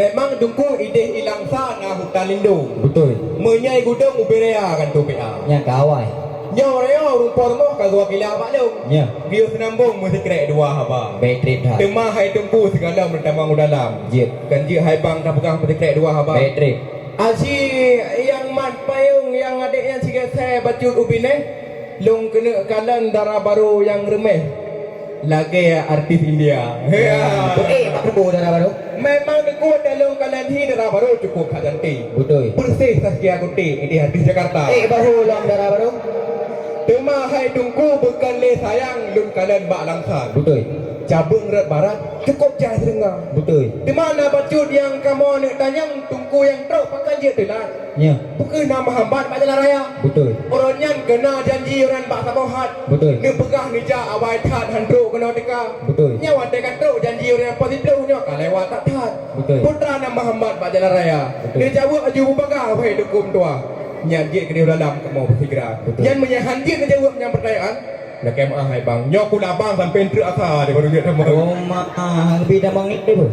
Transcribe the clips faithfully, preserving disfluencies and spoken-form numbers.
Memang Teungku ideh i Langsa na hutan lindung. Beutôi. Meunyoe i Gudong ubé raya kan tu P A. Nyang ka awai. Nyoe raya rumpok rumoh ka gua kila bak lông. Nya. Geuyue seunambong meusikrek dua haba. Bèk trép that. Teuma hai Teungku sigohlom meutamong u dalam. Jeuet. Kan jeuet hai bang ka peugah meusikrek dua haba. Bèk trép. Aji nyang mat payong nyang adek nyan sigeusée bacut u binéh, lôn keuneuk kalon dara barô nyang reumeh lagée artis India. Ya. Beutôi, eh, bak kubu dara barô. Memang Teungku, lôn kalon hi dara barô cukup that cantik. Beutôi. Beureuséh Zaskia Goetic, ideh artis Jakarta. Eh, bahu lom dara barô. Teuma hai Teungku, bukon lé sayang lôn kalon bak Langsa. Beutôi. Cabeueng rot barat cukup jai seudeunga. Beutôi. Teuma na bacut nyang kamoe neuk tanyong, Teungku nyang trok pakon jeuet teulat. Nya. Bukon na meuhambat bak jalan raya. Beutôi. Uroe nyan keuna janji uroe bak saboh hat. Beutôi. Neupeugah neujak awai that han trok keunoe teuka. Beutôi. Nyoe watée ka trok janji uroe nyan poh siplôh nyoe ka lewat that-that. Beutôi. Putra na meuhambat bak jalan raya. Beutôi. Neujaweueb aju bubagaih wahai Teungku meutuah. Nyan jeuet keudeh u dalam kamoe beusigra. Beutôi. Nyan meunyoe han jeuet neujaweueb nyan peurtanyaan, lakée meuáh hai bang. Nyoe kula bang sampoe treuk asa deh baru jeuet tamong. Oh ma, lebih tamong ni tu.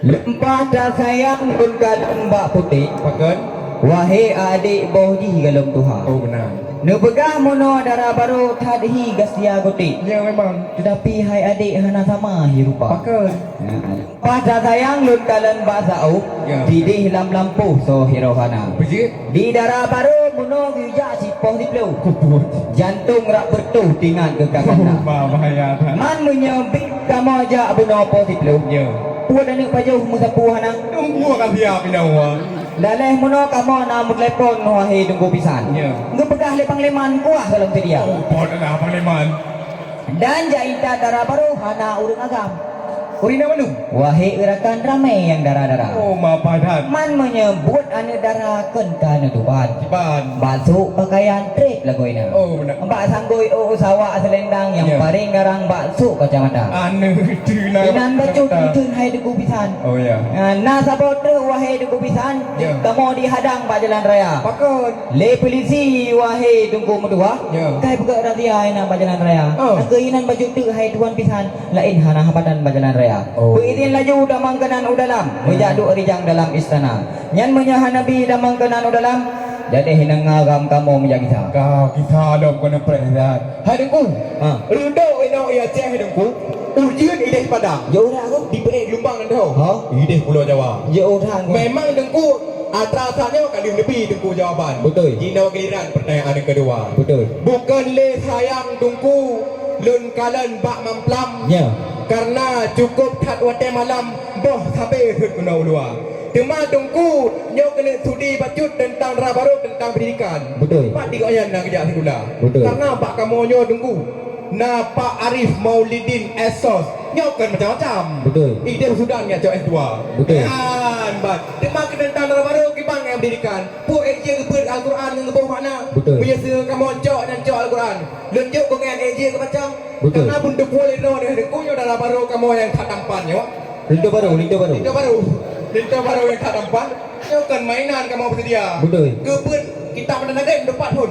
Leumpah tasayang lôn kalon bak putéh. Pakon? Wahé adék boh jih golom tuha. Oh, beuna. Neupeugah meunoe dara barô that hi Zaskia Goetic. Ya, memang. Teutapi hai adék hana sama hi rupa. Pakon? Nah, leumpah tasayang lôn kalon bak saôh, ya, tidéh lam lampôh soe hiroh hana. Beujeuet. Di dara barô meunoe geujak sipoh siplôh. Kubuet. Jantông rak beureutoh tingat keu kakanda. Oh, ma, bahaya that. Man meunyoe bit kamoe jak bunoe poh siplôh. Ya. Peue aneuk pajoh meusapeue hana? Tunggu ka siap ina wa. Daléh meunoe kamoe na meutelepon wahé Teungku Pisan. Ya. Geupeugah lé Panglima kuah golom seudia. Oh, pot adalah Panglima. Dan jak intat dara barô hana ureueng agam. Ureueng inong mandum? Wahé rakan ramé nyang dara-dara. Oh, ma paih that. Man meunyoe buet aneuk dara kon ka neutuban. Kiban. Bak sôk pakaian trép lagoina. Oh, beuna. Bak sanggôi ôk sawak seulendang nyang, ya, paréng garang bak sôk kacamata. Aneuk itu na. Inan bacut kacamata. Uteuen hai Teungku Pisan. Oh, ya. Ah, na saboh treuk wahé Teungku Pisan, ya, kamoe dihadang bak jalan raya. Pakon? Lé pulisi wahé Teungku meutuah, ya, kai peugöt razia inan bak jalan raya. Oh. Nakeuh inan bacut teuk hai tuan Pisan. Laén hana hambatan bak jalan raya. Oh. Peuidhin laju tamong keunan u dalam, hmm, meujak duek rijang dalam istana. Nyan meunyoe hana bi tamong keunan u dalam, jadi hinan ngaram kamoe meujak gisa. Ka gisa lom keuneuk preh that. Hai Teungku, ha, reudok inoe i Aceh Teungku, ujeuen ideh Padang. Ya udah aku. Dipeuék geulumbang nan dho. Ha? Ideh Pulo Jawa. Ya udah aku. Memang Teungku, atra saat nyoe ka lheueh neubi Teungku jawaban. Beutôi. Jinoe giliran pertanyaan yang kedua. Beutôi. Bukon lé sayang Teungku lôn kalon bak mamplam. Ya. Karena cukup that watée malam boh sabe rhot keunoe u luwa. Teuma Teungku nyoe keuneuk studi bacut teuntang dara barô teuntang pendidikan. Beutôi. Pat di gobnyan na geujak sikula. Beutôi. Karena bak kamoe nyoe Teungku na Pak Arif Maulidin S.Sos. Nyoe kon macam-macam. Beutôi. Ideh Sudan nyang cok S dua. Beutôi. Kan, ban. Teuma keu teuntang dara barô kiban nyang pendidikan. Peue ék jeuet geubeuet Al-Quran ngon geuboh makna. Beutôi. Meunyoe kamoe cok dan cok Al-Quran, lôn jok keu nyan ék jeuet geubaca. Beutôi. Karena buntut puwoe lé droe deh, Teungku nyoe dara barô kamoe nyang that tampan nyoe. Linto barô, linto barô. Linto barô. Linto barô nyang that tampan. Nyoe kon mainan kamoe peuseudia. Beutôi. Geubeuet kitab dan hadis dua pat phon.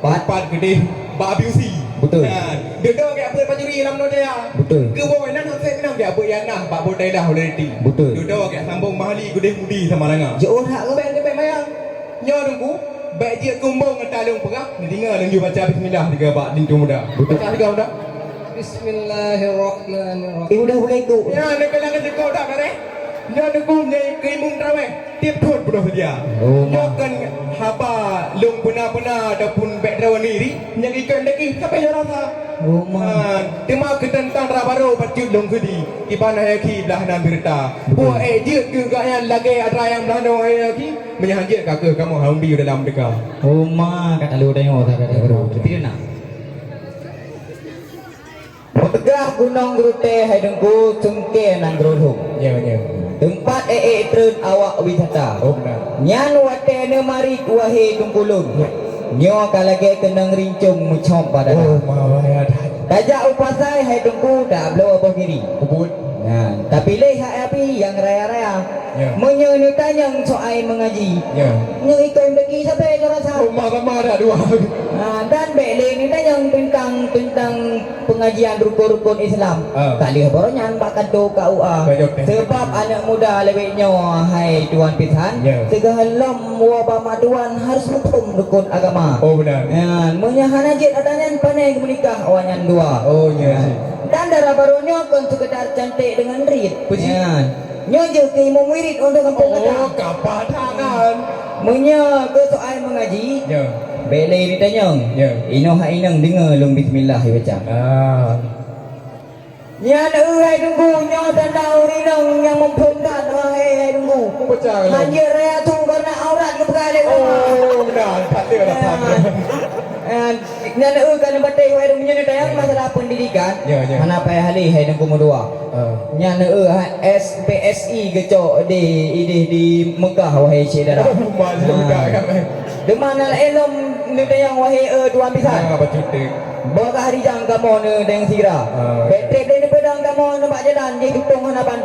Pat. Pat geudeh bak B U C. Beutôi. Nah, dudoe geujak beuet pancuri lam Nodaya. Beutôi. Geuwoe nan hasé meunan geujak beuet nyang nah bak Botaidah University. Beutôi. Dudoe geujak sambong Mahali geudeh Mudi Samalanga. Jeuet that. Bèk, bèk mayang. Nyoe Teungku, bèk jeuet kumbông ngon taleueng peugah, neudeungoe lôn yue baca bismillah sigoe bak linto muda. Beutôi. Baca sigoe muda. Bismillahirrahmanirrahim. Eh, udah mulai tu. Ya, neukeula keu sigoe dah bareh. Nyoe Teungku nyang keu imum taraweh. Tiep thon peunoh seudia. Oh, nyoe kan haba lôn beuna-beuna ataupun background niri nyang ikot lagi sampai nyoe rasa. Oh, ma. Ha, teuma keu teuntang dara barô bacut lôn seudi, kiban ayaki blaih nan beureuta. Beutôi. Peue ék jeuet keu gobnyan lagèe atra nyang blaih nyoe ayaki, meunyo han jeuet ka keuh kamoe han undi u dalam teuka. Oh, ma, ka talo tanyoe sagai barô. Tapi na. Peugah gunong geurutée hai Teungku, sungkée nanggroe lhom. Ya, ya. Teumpat ék-ék treun awak wisata. Oh, beuna. Nyan watée neumarit wahé Teungku lôn. Ya. Nyoe ka lagée keunong rincong meucom padahai. Oh, ma, bahaya that. Tajak u pasai hai Teungku, tabloe boh giri. Ubit. Ha, tapi lé hai Abi nyang raya-raya. Ya. Meunyoe neutanyong soai meungaji. Ya. Nyoe ikon bagi sabe tu rasa. Oh, mama dah dua. Ha, dan bèk lé neutanyong teuntang, teuntang pengajian rukon-rukon Islam. Ah. Ka lheueh baroe nyan bak kantô K U A. Betul. Sebab aneuk muda lawét nyoe, hai Tuan Pisan, ya, sigohlom woe bak mak tuan harus muphom rukon agama. Oh, benar. Ya, meunyoe hana jeuet ata nyan, pane geumeunikah awak nyan dua. Oh, ya, ya. Dan dara baroe nyoe kon sekedar cantik dengan rit. Puji. Ya. Nyoe jeuet keu imum wirid untuk gampông gata. Oh, ka padangan. Meunyoe keu soai meungaji, ya, bèk lé neutanyong. Ya. Inoe hai inong deungoe lôn bismillah ibaca. Ah. Nyan eu hai Teungku, nyoe tanda ureueng inong nyang muphom that, wahai hai Teungku. Baca lom. Hanjeuet raya tu karena aurat geupeugah lé ulama. Oh, benar. Tak ada dah. Ya. Eh, nyan eu ka neubatéh, wahai Teungku, nyoe tayang masalah pendidikan. Ya, ya. Hana payah lé hai Teungku meudua. Ah. Nyan eu ha, S P S I geucok di idéh di Mekah, wahai syedara. Oh, masya Allah. Ah. Deuma na ilom neutanyong, wahai, eh, Tuan Bisan. Ah, bacut deh. Bak hari jang kamoe neutanyong sigra. Ah. Bèk trép lé neupeudong kamoe nibak jalan, jih tutong hana ban